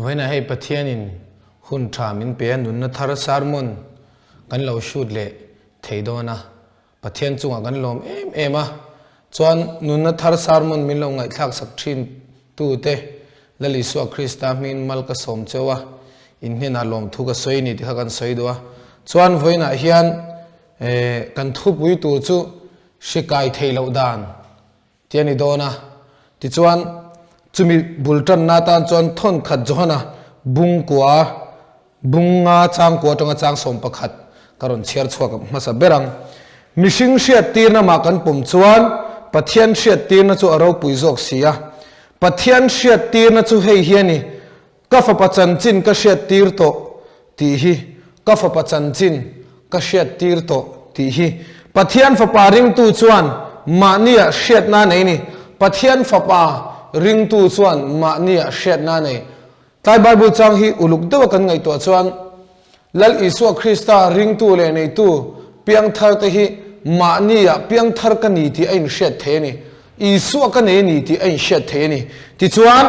Vawiinah hei Pathianin hun tha min pe a, nunna thar sermon kan lo shoot leh thei dawn a, Pathian chungah kan lawm em em a. Chuan nunna thar sermon min lo ngaihthlak sak thin tute Lal Isua Krista hmingin mal ka sawm cheu a, in hnenah lawmthu ka sawi ni tih kha kan sawi duh a. Chuan vawiinah hian kan thupui tur chu hri kai theih loh dan tih a ni dawn a. Tichuan chumi bul tanna atan chuan thawnkhat Johana bungkua bunga changkua atanga chang 11 ka rawn chhiar chhuak hmasa ber ang. Mihring hriattirna mah kan pawm chuan Pathian hriattirna chu a ropui zawk si a. Pathian hriattirna chu hei hi a ni, Ka fapa chanchin ka hriattir tawh tih hi, ka fapa chanchin ka hriattir tawh tih hi. Pathian fapa ringtu chuan mahnia hriatna nei ni. Pathian fapa ringtu chuan mahnia hriatna nei. Tlai Bible chang hi uluk deuha kan ngaihtuah chuan Lal Isua Krista ringtu leh neitu piangthar te hi mahnia piangthar ka ni tih a inhriat thei a ni. Isua ka nei a ni tih a inhriat thei a ni. Tichuan,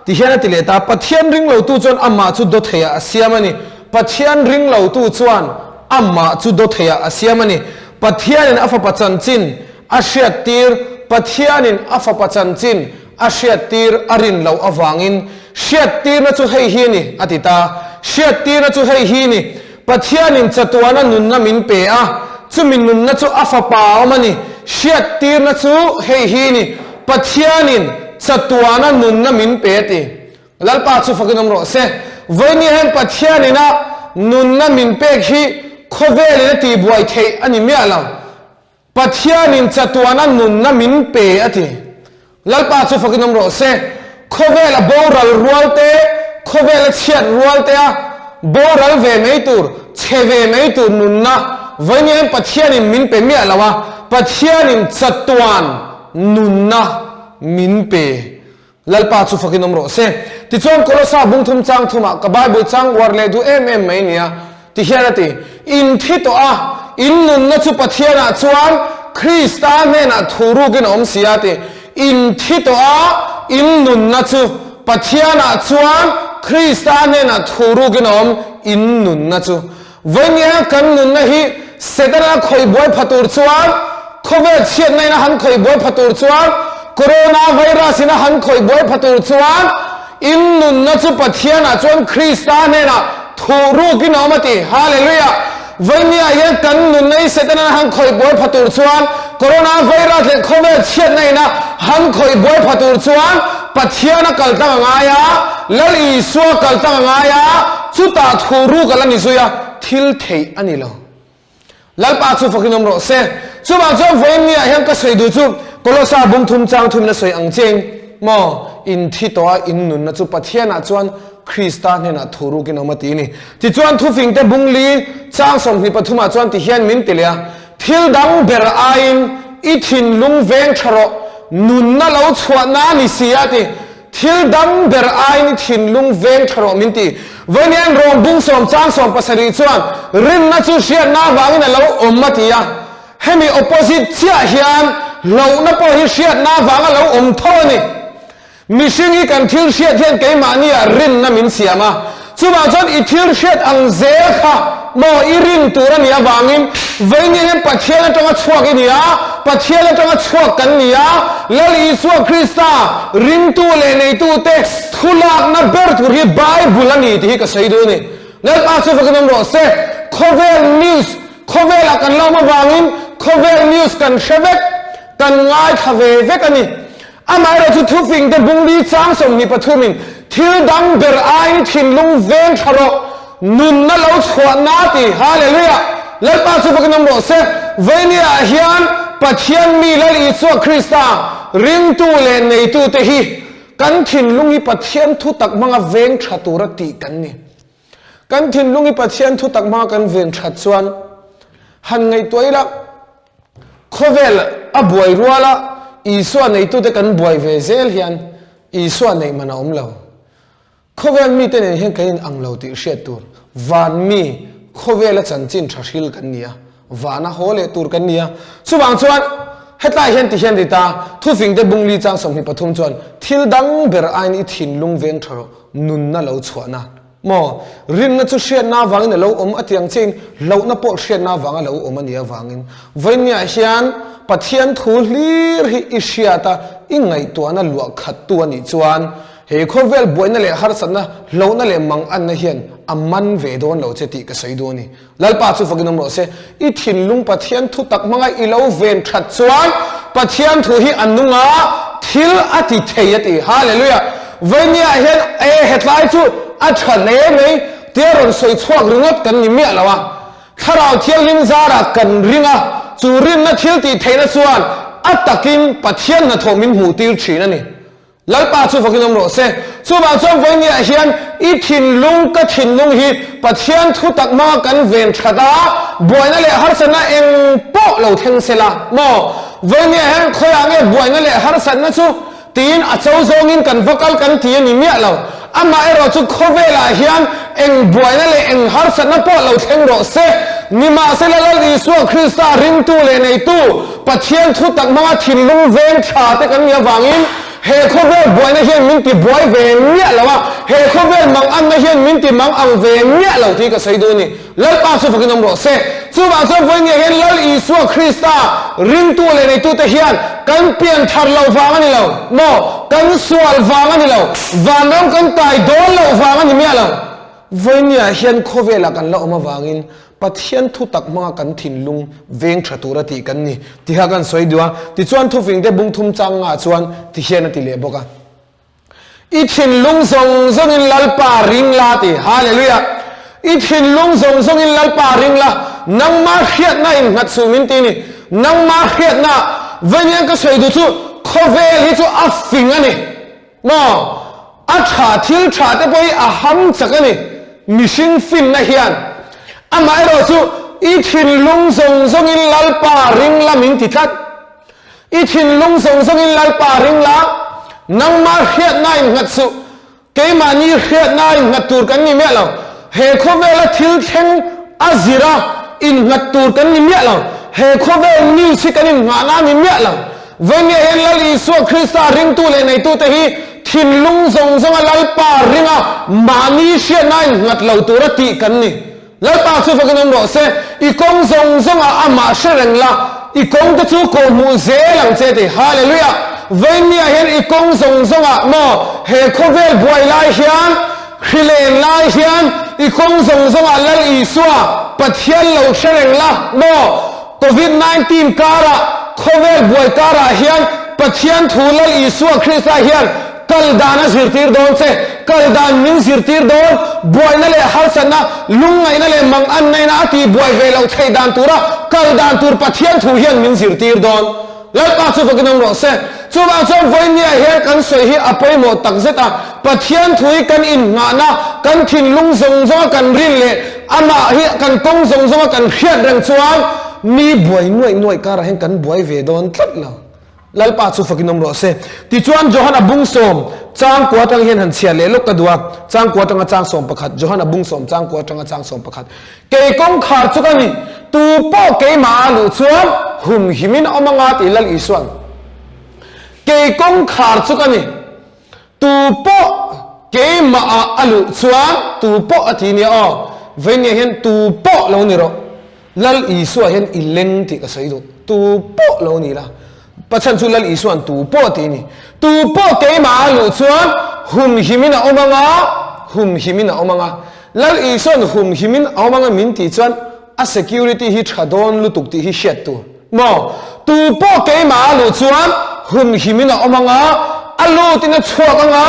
ti hian a ti leh ta, Pathian ringlotu chuan amah chu dawtheiah a siam a ni. Pathian ringlotu chuan amah chu dawtheiah a siam a ni. Pathianin a fapa chanchin a hriattir, Pathianin a fapa chanchin a hriattir a rin loh avangin hriattirna chu hei hi a ni, a ti ta. Hriattirna chu hei hi ni, Pathianin chatuana nunna min pe a, chumi nunna chu a fapa a awm a ni. Hriattirna chu hei hi ni, Pathianin chatuana nunna min pe a ti. Lalpa chu fakin awm rawh se. Vawinia hian Pathianin a nunna min pek hi khawvelin a tihbuai theih a ni miah lo. Pathianin chatuana nunna min pe a ti. Lalpa chu fakin awm rawh se. Khawvel a boral rual te, khawvel a chhiat rual te a boral ve mai tur, chhe ve mai tur nunna vawiin Pathianin min pe miah lo a, Pathianin chatuan nunna min pe. Lalpa chu fakin awm rawh se. Tichuan Kolosa bungthum chang thumah ka Bible chang uar leh duh em em mai nia. Ti hian a ti, In thi tawh a, in nunna chu Pathianah chuan Krista hnenah thu rukin a awm si a ti. In thi tawh a, in nunna chu Pathianah chuan Krista hnenah thu rukin a awm, in nunna chu. Vawinia kan nunna hi Setana khawih buai pha tur chuan, khawvel chhiatna in a han khawih buai pha tur chuan, Corona virus in a han khawih buai pha tur chuan, in nunna chu Pathianah chuan Krista hnenah thuh rukin a awm a ti. Hallelujah! Vawinia hian kan nunna hi Setana a han khawih buai pha tur chuan, Corona virus leh khawvel chhiatna in a han khawih buai pha tur chuan Pathian a kal tlang a ngai a, Lal Isua kal tlang a ngai a, chutah thu ruk a la ni zui a, thil theih a ni lo. Lalpa chu fakin awm rawh se. Chuvang chuan vawiin ni ah hian ka sawi duh chu Kolosa bung thum chang thum in a sawi ang cheng maw, in thi tawh a in nunna chu Pathian ah chuan Krista hnenah thu rukin awm a ti a ni. Tichuan thufing te bung li chang 23 ah chuan ti hian min ti leh a, Thil dang ber aiin i thinlung veng tha rawh, nunna lo chhuahna a ni si a ti. Thil dang ber aiin i thinlung veng tha rawh min ti. Vawiin rawn bung sawm chang 70 chuan rinna chu hriatna avangin a lo awm a ti a. Hemi opposite chiah hian hlauhna pawh hi hriatna avanga lo awm tho a ni. Mihring hi kan thil hriat hian keimahni ah rinna min siam a, chuvang chuan i thil hriat ang zel kha maw i rin tur a nih avangin vawiin hian Pathian atanga chhuak i ni a, Pathian atanga chhuak kan ni a, Lal Isua Krista ringtu leh neitute thulakna ber tur hi Bible a ni tih hi ka sawi duh a ni. Lalpa chu fakin awm rawh se. Khawvel news, khawvelah kan la awm avangin khawvel news kan hre vek, kan ngaithla ve vek a ni. Amaherawhchu thufing te bungli chang 23 in thil dang ber aiin thinlung veng tha rawh, nunna lo chhuah na ti. Hallelujah! Lalpa chu fakin awm rawh se. Vawinia ah hian Pathian mi Lal Isua Krista ringtu leh neitu te hi kan thinlung hi Pathian thu tak hmanga veng tha tura tih kan ni. Kan thinlung hi Pathian thu tak hmanga kan ven that chuan han ngaihtuah ila khawvel a buai ruala Isua neitute kan buai ve zel hian Isua neih man a awm lo. Khawvel mite nen hian kan in ang lo tih hriat tur. Van mi khawvela chanchin tha hril kan ni a, vana haw leh tur kan ni a. Chuvang chuan. Hetlai hian ti hian ti ta, Thufingte bungli chang 23 chuan, Thil dang ber aiin i thinlung veng tha rawh, nunna lo chhuahna. Maw? Rinna chu hriatna avangin a lo awm a tiang chiahin hlauhna pawh hriatna avanga lo awm a nih avangin vawinia hian Pathian thu hlir hi i hriat a, i ngaihtuahna luah khattu a nih chuan he khawvel buaina leh harsatna, hlauhna leh manganna hian a man ve dawn lo che tih ka sawi duh a ni. Lalpa chu fakin awm rawh se. I thinlung Pathian thu tak hmanga i lo ven that chuan Pathian thu hi a nung a, thil a ti thei a ti. Hallelujah! Vawinia hian e hetlai chu a tha hle mai tia rawn sawi chhuak ringawt kan ni miah lo a. Thlarau Thianghlim zarah kan ring a, chu rinna thil tih theihna chuan a takin Pathian hnathawh min hmuh tir thin a ni. Lalpa chu fakin awm rawh se. Chuvang chuan vawinia hian i thinlung ka thinlung hi Pathian thu tak hmanga kan ven that a, buaina leh harsatna eng pawh lo thleng se la maw? Vawinia hian khawiah nge buaina leh harsatna chu tiin a cho zawngin kan va kal kan ti a ni miah lo. Amaherawh chu khawvelah hian eng buaina leh eng harsatna pawh lo thleng rawh se. Nimahsela Lal Isua Krista ringtu leh neitu Pathian thu tak hmanga thinlung veng tha te kan nih avangin he khawvel buaina hian min ti buai ve miah lo a, he khawvel mang anna hian min ti mang ang ve miah lo tih ka sawi duh a ni. Lalpa chu fakin awm rawh se. Chuvang chuan vawinia hian Lal Isua Krista ringtu leh neitute hian kan pian thar loh vang a ni lo maw? Kan sual vang a ni lo. Vanram kan tai dawn loh vang a ni miah lo. Vawinia hian khawvelah kan la awm avangin Pathian thu tak hmanga kan thinlung veng tha tura tih kan ni tiha kan sawi duh a. Tichuan thufingte bungthum changah chuan tihian a ti leh bawk a. I thinlung zawng zawngin Lalpa ring la ti. Hallelujah! I thinlung zawng zawngin Lalpa ring la, nangma hriatna in nghat suh min ti ni. Nangma hriatna, vawiin ka sawi duh chu khawvel hi chu a fing a ni. Maw? A tha, thil tha te pawh hi a ham chak a ni, mihring finna hian. Amaherawh chu i thinlung zawng zawngin Lalpa ring la min ti tlat. I thinlung zawng zawngin Lalpa ring la, nangmah hriatna innghat suh. Keimahni hriatna innghat tur kan ni miah lo. He khawvela thil thleng a zira innghat tur kan ni miah lo. He khawvel news hi kan innghahna a ni miah lo. Vawinia hian Lal Isua Krista ringtu leh neitute hi thinlung zawng zawnga Lalpa ringa mahni hriatna innghat lo tura tih kan ni. Lalpa chu fakin awm rawh se, i kawng zawng zawngah amah hre reng la, i kawng te chu kawhhmuh zel ang che ti. Hallelujah! Vawinia hian i kawng zawng zawngah maw, he khawvel buai lai hian, hri len lai hian, i kawng zawng zawngah Lal Isua, Pathian lo hre reng la maw, Covid 19 karah, khawvel buai karah hian Pathian thu Lal Isua Krista hian kal dan a zirtir dawn che, kal dan min zirtir dawn, buaina leh harsatna, lungngaihna leh mangannaina a tih buai ve loh theih dan tura kal dan tur Pathian thu hian min zirtir dawn. Lalpa chu fakin awm rawh se. Chuvang chuan vawinia hian kan sawi hi a pawimawh takzet a, Pathian thu hi kan innghahna, kan thinlung zawng zawnga kan rin leh amah hi kan kawng zawng zawnga kan hriat reng chuan mi buai nuaih nuaih karah hian kan buai ve dawn tlat lo. Lalpa chu fakin awm rawh se. Tichuan Johana bungsawm changkua atang hian han chhiar leh lawk ka duh a, changkua atanga chang 11, Johana bungsawm changkua atanga chang 11. Kei kawngkhar chu ka ni, tu pawh keimah a luh chuan humhimin a awm anga tih Lal Isua'n. Kei kawngkhar chu ka ni, tu pawh keimah ah a luh chuan tu pawh a ti nia aw, vawinia hian tu pawh lo ni rawh. Lal Isua hian i leng tih ka sawi duh. Tu pawh lo ni la. Pachhan chu Lal Isua'n tu pawh tih a ni. Tu pawh keimah a luh chuan humhimin a awm anga, humhimin a awm anga. Lal Isua'n humhimin a awm anga min tih chuan a security hi tha dawn lutuk tih hi hriat tur. Maw? Tu pawh keimah a luh chuan humhimin a awm anga, a lutin a chhuak anga,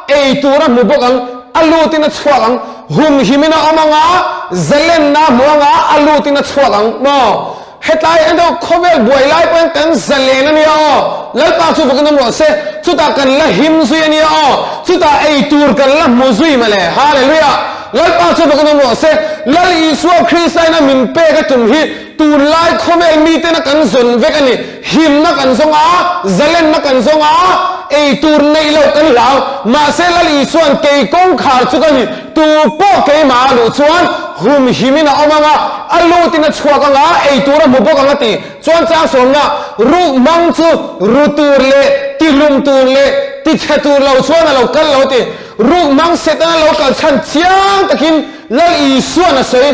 ei tur a hmu bawk ang, a lutin a chhuak ang, humhimin a awm anga, zalenna a hmu anga, a lutin a chhuak ang. Maw? Hetlai en deuh khawvel buai lai pawhin kan zalen a nia aw. Lalpa chu vakin awm rawh se. Chutah kan la him zui a nia aw. Chutah ei tur kan la hmu zui mawle. Hallelujah! Lalpa chu vakin awm rawh se. Lal Isua Krista ina min pek a tum hi Tunlai khawvel mitena kan zawn vek a ni. Himna kan zawng a, zalenna kan zawng a, ei tur neih loh kan hlau. Mahse Lal Isua'n kei kawngkhar chu ka ni, tu pawh keimah a luh chuan humhimin a awm ang a, a lutin a chhuak ang a, ei tur a hmu bawk ang a ti. Chuan chang sawmna, Ruk hmang chu ru tur leh tihlum tur leh tichhe tur lo chuan a lo kal lo a ti. Ruk hmang Setana lo kal chhan chiang takin Lal Isuan a sawi.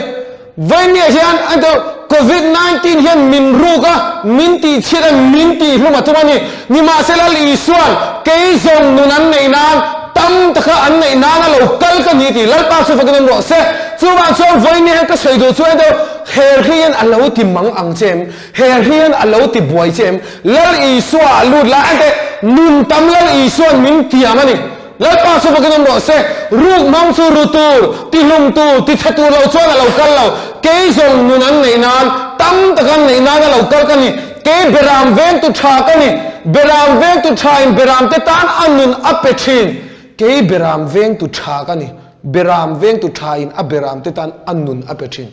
Vawinia hian an ti Covid 19 hian min ruk a, min tihchhiat a, min tihhlum a tum a ni. Nimahsela Lal Isuan kei zawng nun an neih nan, tam taka an neih nan a lo kal ka ni tih Lalpa chu fakin awm rawh se. Chuvang chuan vawinia hian ka sawi duh chu an ti Her hi hian a lo ti mang ang che em? Her hi hian a lo ti buai che em? Lal Isua a lut lai an ti nun tam Lal Isuan min tiam a ni. Lalpa chu fakin awm rawh se, ruk hmang chu ru tur, ti hlum tur, ti chhe tur lo chuan a lo kal lo. Kei zawng nun an neih nan, tam tak an neih nan a lo kal ka ni. Kei beram vengtu tha ka ni. Beram vengtu tha in beram te tan a nun a pe thin. Kei beram vengtu tha ka ni. Beram vengtu tha in a beram te tan a nun a pe thin.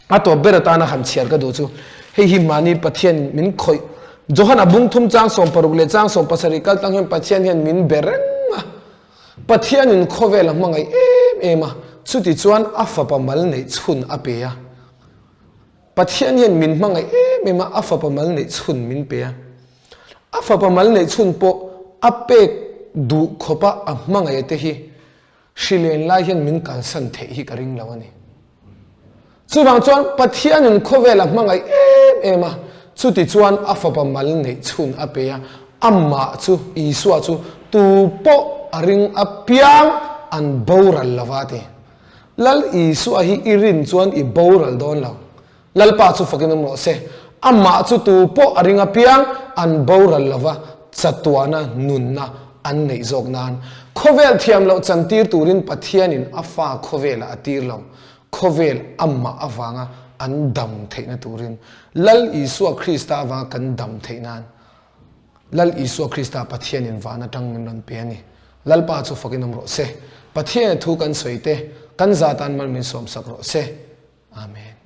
A tawp ber atana han chhiar ka duh chu hei hi mahni Pathian min khawih Johana bung thum chang 60 leh chang 70 kal tang hian Pathian hian min be reng a, Pathianin khawvel a hmangaih em em a, chuti chuan a fapa mal neih chhun a pe a. Pathian hian min hmangaih em em a, a fapa mal neih chhun min pe a. A fapa mal neih chhun pawh a pek duh khawpa a hmangaih te hi Hrilen lai hian min kalsan theih hi ka ring lo a ni. Chuvang chuan Pathianin khawvel a hmangaih em em a, chuti chuan a fapa mal neih chhun a pe a, amah chu, Isua chu, tu pawh a ring apiang an boral lo va a ti. Lal Isua hi i rin chuan i boral dawn lo. Lalpa chu fakin awm rawh se. Amah chu tu pawh a ring apiang an boral lova chatuana nunna an neih zawk nan. Khawvel thiam loh chantir turin Pathianin a fa khawvelah a tir lo. Khawvel amah avanga an dam theihna turin Lal Isua Krista avanga kan dam theih nan Lal Isua Krista Pathianin van atang min rawn pe a ni. Lalpa chu fakin awm rawh se. Pathiana thu kan sawi te kan za tan mal min sawmsak rawh se. Amen.